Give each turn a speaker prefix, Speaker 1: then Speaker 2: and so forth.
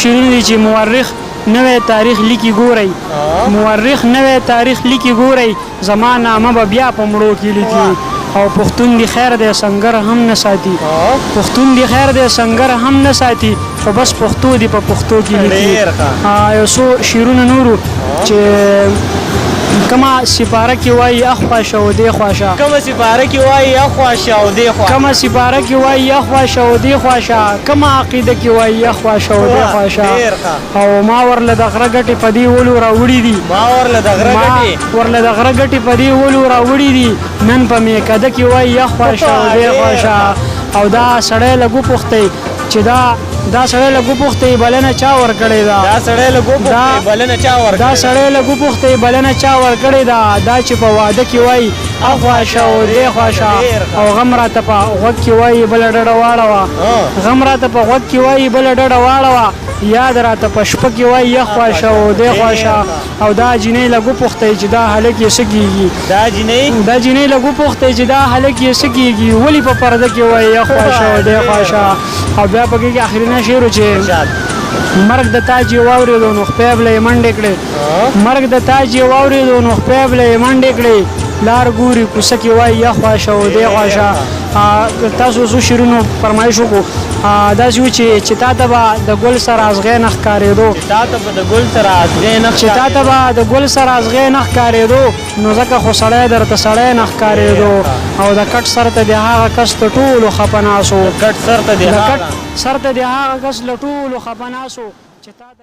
Speaker 1: شعرونه دي چې مورخ نوی تاریخ لیکي ګورئ، مورخ نوی تاریخ لیکي ګورئ، زما نامه به بیا په مړو کې لیکي. او پښتون دی خیر دی سنګر هم نه ساتي، پښتون دی خیر دی سنګر هم نه ساتي، خو بس پښتو دی په پښتو کې لیکي. یو څو شعرونه نورو چې کما سپاره کې وایي اخوا شه او دې خوا شه،
Speaker 2: کما سپاره کې وایي اخوا شه او دې خوا،
Speaker 1: کما سپاره کې وایي اخوا شه او دې خوا شه، کما عقیده کې وایي اخوا شه او دې خوا شه. او ما ورله د غره ګټې په دې ولو راوړي دي،
Speaker 2: ما ورله د غره ګټې،
Speaker 1: ورله د غره ګټې په دې ولو راوړي دي، نن په میکده کې وایي اخوا شه او دې خوا شه. او دا سړی لږ وپوښتئ چې دا سړی لږ وپوښتئ بلنه چا ورکړې ده،
Speaker 2: دا سړی لږ وپوښتئ بلنه چا ورکړې،
Speaker 1: دا سړی لږ وپوښتئ بلنه چا ورکړې ده، دا چې په واده کې وایي اخوا شه او دې خوا شه، او غم راته په غوږ کې وایي بله ډډه واړوه، غم راته په غوږ کې وایي بله ډډه واړوه، یاد راته په شپه کې وایي اخوا شه او دې خوا شه. او دا جینۍ لږ وپوښتئ چې دا هلک یې څه کېږي،
Speaker 2: دا جینۍ،
Speaker 1: دا جینۍ لږ وپوښتئ چې دا هلک یې څه کېږي، ولې په پرده کې وایي اخوا شه او دې خوا شه. او بیا پکې کې اخرینی شعر و چې مرګ د تاج یې واورېدو نو خپې بله یې منډې کړې، مرګ د تاج یې واورېدو نو خپې بله یې منډې کړې، لار ګوري کوڅه کې وایي اخوا شه او دې خوا شه. تاسو څو شعرونو فرمایش وکړو، داسې و چې تا ته به د ګل سره ازغی نه ښکارېدو،
Speaker 2: چې تا ته به د ګل سره ازغی نه،
Speaker 1: چې تا ته به د ګل سره ازغی نه ښکارېدو، نو ځکه خو سړی درته سړی نه ښکارېدو. او د کټ سر ته دې هغه کس له ټولو خپه ناست و،
Speaker 2: د کټ سر ته دې
Speaker 1: هغه کس له ټولو خپه ناست و چې تا ته.